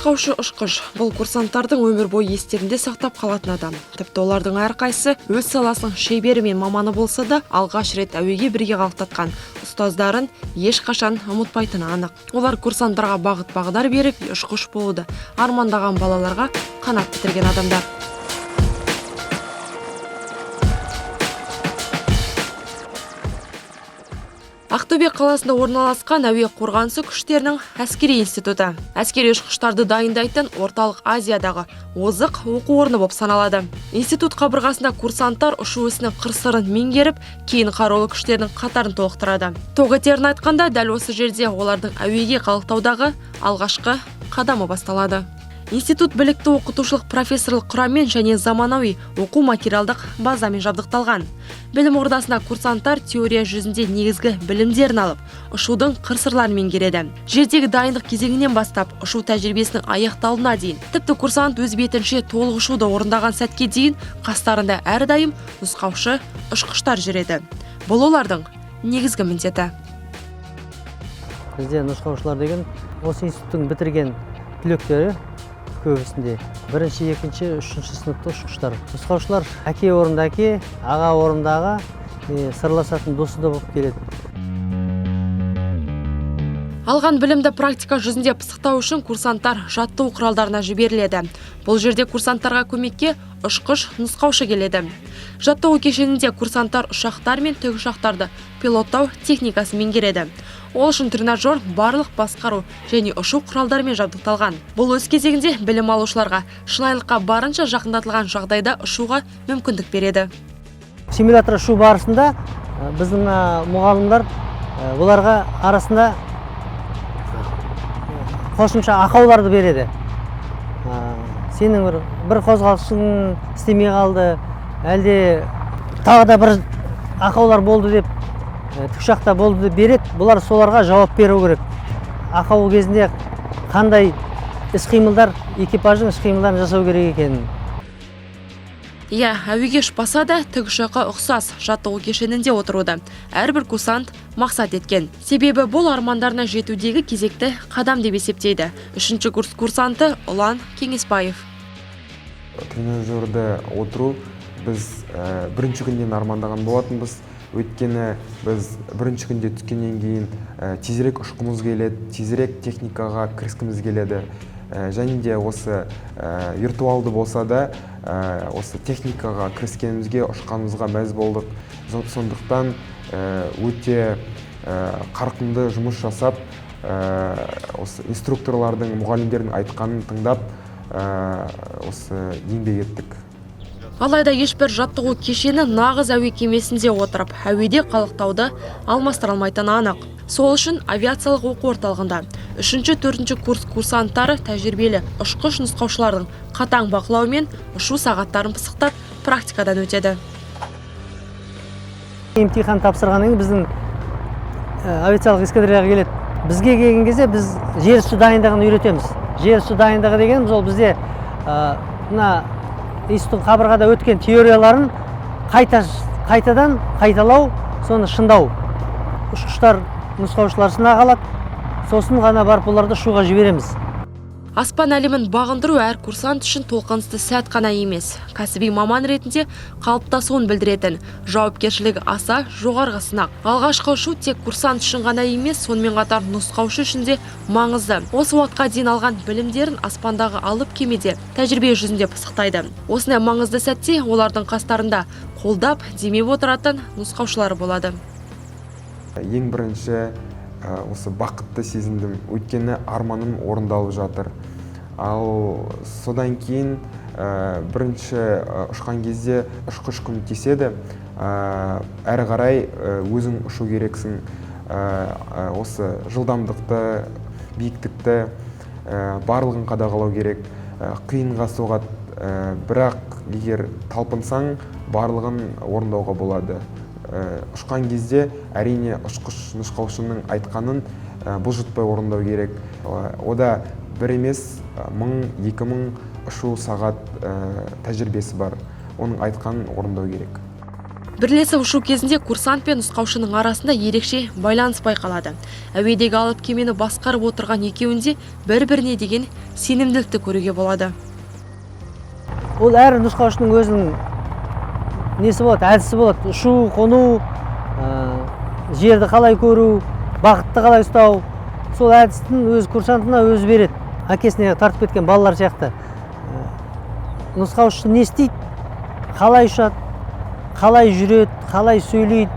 Нұсқаушы ұшқыш бұл курсанттардың өмір бойы естерінде сақтап қалатын адам. Тіпті олардың әрқайсысы өз саласының шебері мен маманы болса да, алғаш рет әуеге бірге қалықтатқан ұстаздарын ешқашан ұмытпайтыны анық. Олар курсанттарға бағыт бағдар беріп, ұшқыш болуды армандаған балаларға қанат бітірген адамдар. Ақтөбе қаласында орналасқан әуе қорғанысы күштерінің әскери институты әскери ұшқыштарды дайындайтын Орталық Азиядағы озық оқу орны болып саналады. Институт қабырғасында курсанттар ұшу ісінің қыр-сырын меңгеріп, кейін қарулы күштердің қатарын толықтырады. Тоқ етерін айтқанда, дәл осы жерде олардың әуеге қалықтаудағы алғашқы қадамы басталады. Институт білікті оқытушылық, профессорлық құраммен және заманауи оқу материалдық базамен жабдықталған. Білім ордасында курсанттар теория жүзінде негізгі білімдерін алып, ұшудың қыр сырларын меңгереді. Жердегі дайындық кезеңінен бастап ұшу тәжірибесінің аяқталуына дейін, тіпті курсант өз бетінше толық ұшуды орындаған сәтке дейін қастарында әрдайым нұсқаушы ұшқыштар жүреді. Бұл олардың негізгі міндеті. Бізде нұсқаушылар деген осы институттың бітірген түлектері, көбісінде бірінші, екінші, үшінші сыныпта ұшқыштар. Нұсқаушылар әке орнында әке, аға орнында аға, сырласатын досы да болып келеді. Алған білімді практика жүзінде пысықтау үшін курсанттар жаттығу құралдарына жіберіледі. Бұл жерде курсанттарға көмекке ұшқыш нұсқаушы келеді. Жаттығу кешенінде курсанттар ұшақтар мен тікұшақтарды пилоттау техникасын меңгереді. Ол үшін тренажер барлық басқару және ұшу құралдарымен жабдықталған. Бұл өз кезегінде білім алушыларға шынайылыққа барынша жақындатылған жағдайда ұшуға мүмкіндік береді. Симулятор ұшу барысында біздің мына мұғалімдер оларға арасында қосымша ақауларды береді. Сенің бір қозғалысың істемей қалды, әлде тағы да бір ақаулар болды деп, тікұшақта болды деп береді. Бұлар соларға жауап беру керек. Ақау кезінде қандай іс қимылдар, экипаждың іс қимылдарын жасау керек екенін. Иә, әуеге ұшпаса да, тікұшаққа ұқсас жаттығу кешенінде отыруды әрбір курсант мақсат еткен. Себебі бұл армандарына жетудегі кезекті қадам деп есептейді. Үшінші курс курсанты Ұлан Кеңесбаев. Тренажерде отыру біз бірінші күннен армандаған болатынбыз. Өйткені біз бірінші күнде түскеннен кейін тезірек ұшқымыз келеді, тезірек техникаға кіріскіміз келеді. Және де осы виртуалды болса да, осы техникаға кіріскенімізге, ұшқанымызға мәз болдық. Сондықтан өте қарқынды жұмыс жасап, осы инструкторлардың, мұғалімдердің айтқанын тыңдап, осы еңбек еттік. Алайда ешбір жаттығу кешені нағыз әуе кемесінде отырып, әуеде қалықтауды алмастыра алмайтыны анық. Сол үшін авиациялық оқу орталығында үшінші, төртінші курс курсанттары тәжірибелі ұшқыш нұсқаушылардың қатаң бақылауымен ұшу сағаттарын пысықтап, практикадан өтеді. Емтихан тапсырғаннан кейін біздің авиациялық эскадрильяға келеді. Бізге келген кезде біз жер үсті дайындығын үйретеміз. Жер үсті дайындығы дегеніміз ол бізде мына институттың қабырғада өткен теорияларын қайтадан қайталау, соны шыңдау. Ұшқыштар, нұсқаушылар сынақ алады, сосын ғана барып оларды ұшуға жібереміз. Аспан әлемін бағындыру әр курсант үшін толқынысты сәт қана емес, кәсіби маман ретінде қалыптасуын білдіретін жауапкершілігі аса жоғарғы сынақ. Алғашқы ұшу тек курсант үшін ғана емес, сонымен қатар нұсқаушы үшін де маңызды. Осы уақытқа дейін алған білімдерін аспандағы алып кемеде тәжірибе жүзінде пысықтайды. Осындай маңызды сәтте олардың қастарында қолдап, демеп отыратын нұсқаушылары болады. Ең бірінші осы бақытты сезіндім, өйткені арманым орындалып жатыр. Ал содан кейін бірінші ұшқан кезде ұшқыш көмектеседі, әрі қарай өзің ұшу керексің. Осы жылдамдықты, биіктікті, барлығын қадағалау керек. Қиынға соғады, бірақ егер талпынсаң, барлығын орындауға болады. Ұшқан кезде әрине ұшқыш нұсқаушының айтқанын бұлжытпай орындау керек. Ода бір емес, 1000, 2000 ұшу сағат тәжірибесі бар. Оның айтқанын орындау керек. Бірлесіп ұшу кезінде курсант пен нұсқаушының арасында ерекше байланыс байқалады. Әуедегі алып кемені басқарып отырған екеуінде бір-біріне деген сенімділікті көруге болады. Ол әр нұсқаушының өзінің несі болады, әдісі болады: ұшу, қону, жерді қалай көру, бағытты қалай ұстау. Сол әдістің өз курсантына өзі береді. Әкесіне тартып кеткен балалар сияқты. Нұсқаушы не істейді, қалай ұшады, қалай жүреді, қалай сөйлейді,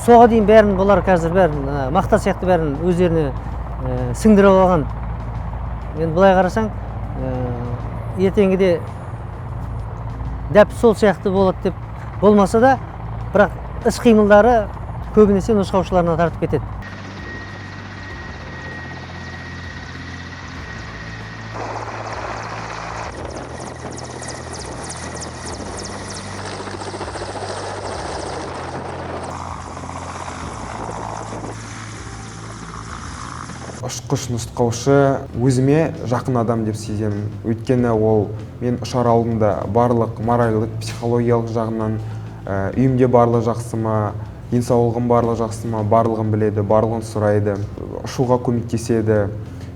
соға дейін бәрін бұлар қазір бәрін мақта сияқты бәрін өздеріне сіңдіріп алған. Енді былай қарасаң, ертеңгіде дәп сол сияқты болады деп болмаса да, бірақ іс қимылдары көбінесе нұсқаушыларына тартып кетеді. Ұшқыш нұсқаушы өзіме жақын адам деп сеземін, өйткені ол мен ұшар алдында барлық моральдық, психологиялық жағынан, үйімде барлығы жақсы ма, денсаулығым барлығы жақсы ма, барлығын біледі, барлығын сұрайды, ұшуға көмектеседі,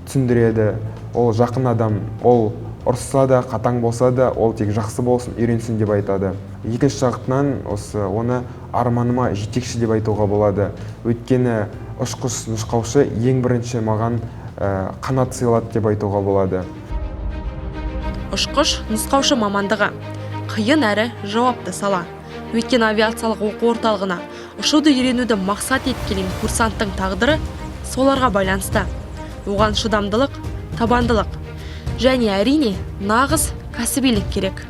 түсіндіреді. Ол жақын адам, ол ұрысса да, қатаң болса да, ол тек жақсы болсын, үйренсін деп айтады. Екінші жағынан, осы оны арманыма жетекші деп айтуға болады, өйткені ұшқыш нұсқаушы ең бірінші маған қанат сыйлады деп айтуға болады. Ұшқыш нұсқаушы мамандығы қиын әрі жауапты сала. Өйткені авиациялық оқу орталығына ұшуды үйренуді мақсат етіп келген курсанттың тағдыры соларға байланысты. Оған шыдамдылық, табандылық және, әрине, нағыз кәсібилік керек.